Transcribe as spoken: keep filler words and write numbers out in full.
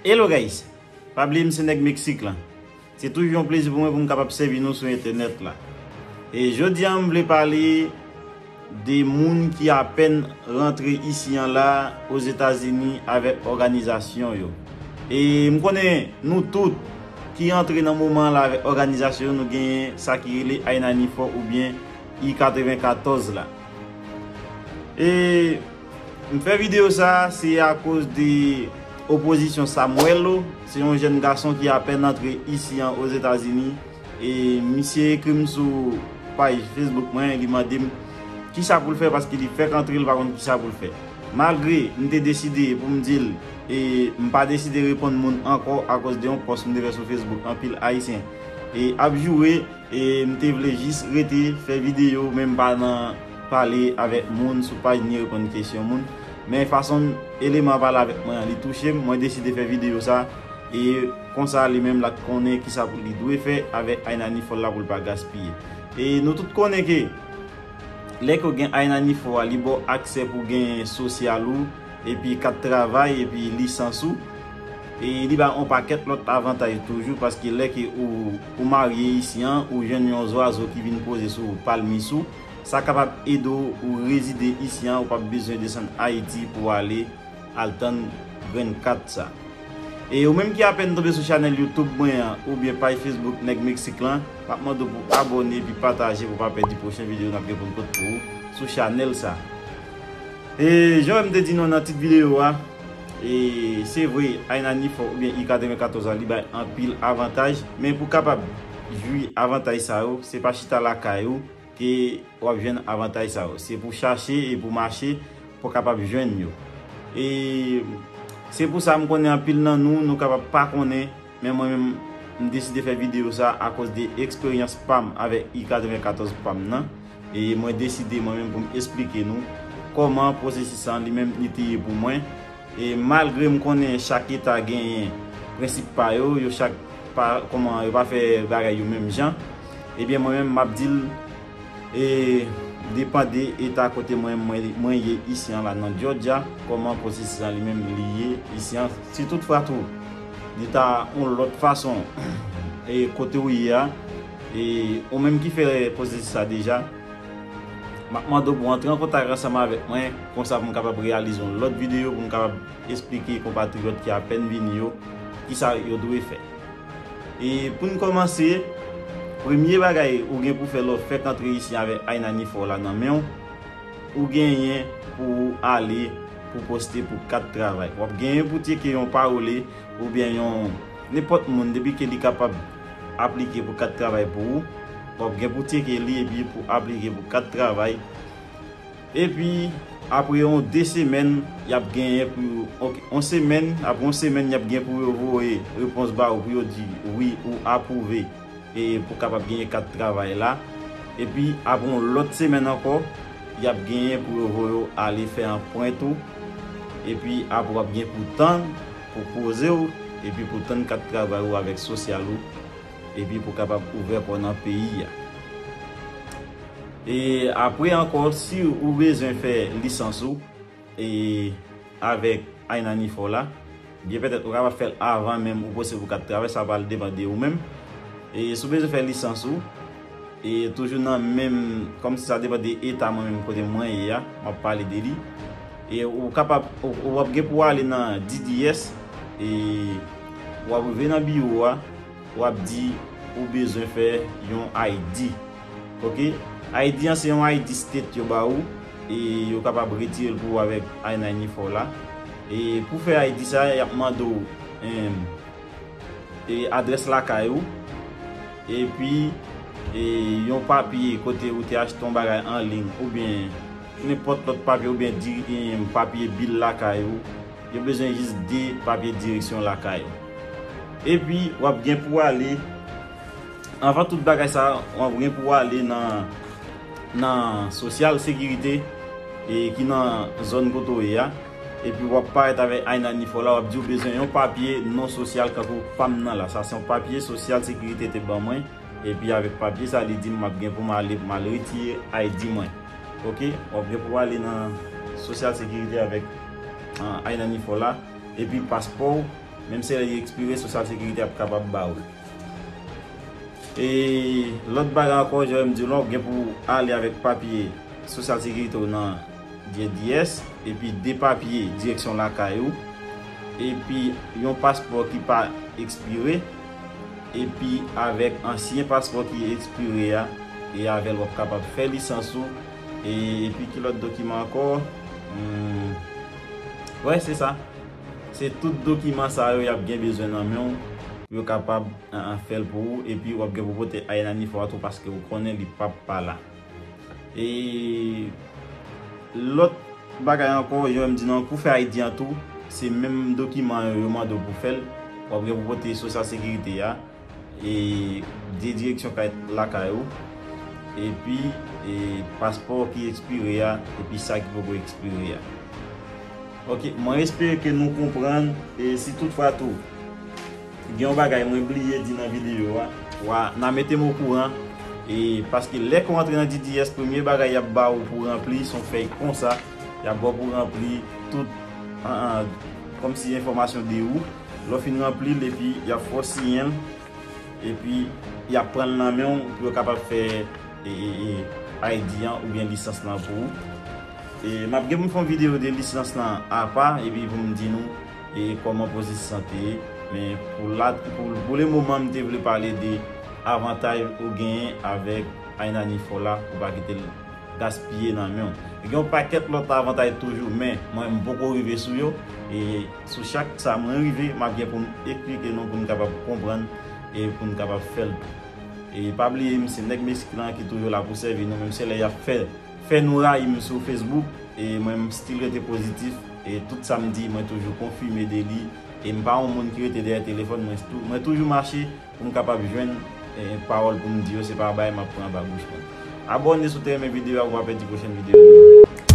Hello guys, pa bliye m se nèg Meksik lan. Se toujou yon plezi pou mwen pou m kapab sèvi nou sou entènèt la. E jodi a m vle pale de moun ki apèn rantre isi an la Ozetazini avèk òganizasyon yo. E m konnen nou tout ki antre nan moman an la avèk òganizasyon yo, nou genyen sa ki rele Ainanifor oubyen I katrevenkatòz la. E m fè videyo sa a, se akoz de opozisyon Samuelo. Se yon jèn gason ki apèn antre isi an Ozetazini. E misye ekri m sou paj Facebook mwen, li mande m kisa pou l fè paske li fèk antre, li pa konn kisa pou l fè. Malgre m te deside pou m di l, e m pa deside reponn moun ankò akoz de yon pòs m te fè sou Facebook, anpil Ayisyen e ap joure. E m te vle jis rete fè videyo, men m pa nan pale avèk moun sou paj ni reponn kesyon moun. Men fason eleman an pale avèk mwen an, li touche m, mwen deside fè videyo sa. E konsa li menm l ap konnen kisa pou li dwe fè avèk Ainanifor la pou l pa gaspiye. E nou tout konnen ke lè ke w gen Ainanifor a, li ba w aksè pou w gen sosyal ou, epi kat travay, epi lisans ou. E li ba w yon pakèt lòt avantaj toujou, paske lè ke ou, ou marye isi an, ou jwenn yon zwazo ki vin poze sou palmis ou, sa kapab ede w ou rezide isi an, ou p ap bezwen desann Ayiti pou w ale al tann grenn kat sa. E ou menm ki apèn tonbe sou chanèl YouTube mwen an oubyen paj Facebook Nèg Meksik lan, m ap mande w pou abòne epi pataje pou w pa pèdi pwochen videyo n ap gen pou n pote pou ou sou chanèl sa. E jan m te di nou nan tit videyo a, e se vre, Ainanifor oubyen I katrevenkatòz la, li bay anpil avantaj, men pou w kapab jwi avantaj sa yo, se pa chita lakay ou ke w ap jwenn avantaj sa yo. Se pou chache e pou mache pou w kapab jwenn yo. E se pou sa m konnen anpil nan nou, nou kapab pa konnen, men mwen menm, m deside fè videyo sa akoz de eksperyans pa m avèk I katrevenkatòz pa m nan. E mwen deside mwen menm pou m esplike nou kòman pwosesis sa li menm li te ye pou mwen. E malgre m konnen chak eta genyen prensip pa yo, yo chak pa, kòman, yo pa fè bagay yo menm jan, ebyen mwen menm m ap di l, e depan de eta kote mwen, mwen, mwen ye isi an la nan Georgia, kòman pwosesis la li menm li ye isi an. Si toutfwa tou, li ta yon lòt fason, e kote ou ye a, e ou menm ki fè pwosesis sa deja, m ap mande w pou w antre an kontak ansanm avèk mwen, konsa pou m kapab reyalize yon lòt videyo, pou m kapab esplike konpatriyòt ki apèn vini yo kisa yo dwe fè. E pou n kòmanse, premye bagay ou gen pou fè lè w fèk antre isi avèk Ainanifor la nan men w, ou genyen pou w ale pou poste pou kat travay. W ap genyen pou tcheke yon pawole oubyen yon nenpòt moun depi ke li kapab aplike pou kat travay pou ou. W ap gen pou tcheke li epi pou aplike pou kat travay. Epi apre yon de semèn, y ap genyen pou, ok, yon semèn, apre yon semèn, y ap gen pou yo voye repons ba ou pou yo di wi ou apwouve, e pou kapab genyen kat travay la. Epi apre yon lòt semèn ankò, y ap genyen pou yo voye w ale fè anprent ou. Epi apre w ap gen pou tann, pou poze w, epi pou tann kat travay ou avèk sosyal ou, epi pou kapab ouvè kò w nan peyi a. E apre ankò, si ou bezwen fè lisans ou, e avèk Ainanifor la, byen petèt ou kapab fè l avan menm ou poste pou kat travay, sa pral depann de ou menm. E si w bezwen fè lisans ou, e toujou nan menm, kòmsi sa depann de eta mwen menm kote mwen ye a, m ap pale de li. E ou kapab, ou, ou ap gen pou w ale nan D D S, e w ap rive nan biwo a, w ap di ou bezwen fè yon I D. Ok? I D an se yon I D state yo ba ou, e yo kapab retire l pou ou avèk I ninety-four la. E pou fè I D sa, y ap mande w, em, e adrès lakay ou, epi, e yon papye kote ou te achte yon bagay an liy, oubyen nenpòt lòt papye, oubyen di, em, papye bil lakay ou. Yo bezwen jis de papye direksyon lakay ou. Epi, w ap gen pou w ale, anvan tout bagay sa, w ap gen pou w ale nan, nan Sosyal Sekirite, e ki nan zòn kote w ye a. Epi, w ap parèt avèk I ninety-four la, w ap di w bezwen yon papye non sosyal kankou pa m nan la. Sa se yon papye Sosyal Sekirite te ban mwen. Epi, avèk papye sa, li di m m ap gen pou m ale, pou m al retire I D mwen. Ok? W ap gen pou w ale nan Sosyal Sekirite avèk, ah, I ninety-four la. Epi, paspò w, Menm si lè li ekspire, Social Security ap kapab ba ou. E lòt bagay ankò, jan m di w la, w gen pou ale avèk papye Social Security w nan D D S, epi de papye direksyon lakay ou, epi yon paspò ki pa ekspire, epi avèk ansyen paspò ki ekspire a, e avè l w ap kapab fè lisans ou, e, epi ki lòt dokiman ankò? Hmm, wè, se sa. Se tout dokiman sa yo y ap gen bezwen nan men w pou yo kapab, an, an, fè l pou ou, epi w ap gen pou pote I ninety-four a tou paske ou konnen li p ap pa la. E lòt bagay ankò, jan m di nan kou fè I D an tou, se menm dokiman yo, yo mande w pou fè l. W ap gen pou pote Social Security a, e de direksyon kay lakay ou, epi, e paspò ki ekspire a, epi sa ki poko ekspire a. Ok, mwen espere ke nou konprann, e si toutfwa tou gen yon bagay mwen bliye di nan videyo a, wa, n a mete m okouran, e paske lè ke w antre nan D D S, premye bagay y ap ba ou pou ranpli, se yon fèy konsa, y ap ba w pou ranpli tout, an, an, kòmsi enfòmasyon de ou. Lè w fin ranpli l, epi y ap fè w siyen l, epi y ap pran l nan men w pou yo kapab fè, e, e, e, I D an oubyen lisans lan pou ou. E m ap gen pou m fè yon videyo de lisans lan apa, epi pou m di nou, e, kòman pwosesis lan te ye. Men pou la, pou, pou le moman, m te vle pale de avantaj ou genyen avèk I ninety-four la, pou pa kite l gaspiye nan men w. Gen yon pakèt lòt avantaj toujou, men mwen m poko rive sou yo. E sou chak sa mwen rive, m ap gen pou m eksplike nou, pou n kapab konprann e pou n kapab fè l tou. E pa bliye, m se nèg Meksik lan ki toujou la pou sèvi nou, menm si lè y ap fè, fè nou rayi m sou Facebook, e mwen m still rete pozitif, e tout sa m di, mwen toujou konfime de li, e m pa yon moun ki rete dèyè telefòn, mwen tou, mwen toujou mache pou m kapab jwenn, e, pawòl pou m di yo, se pa bagay m ap pran anba bouch mwen. Abòne si w te renmen videyo a, pou w pa pèdi pwochèn videyo nou yo.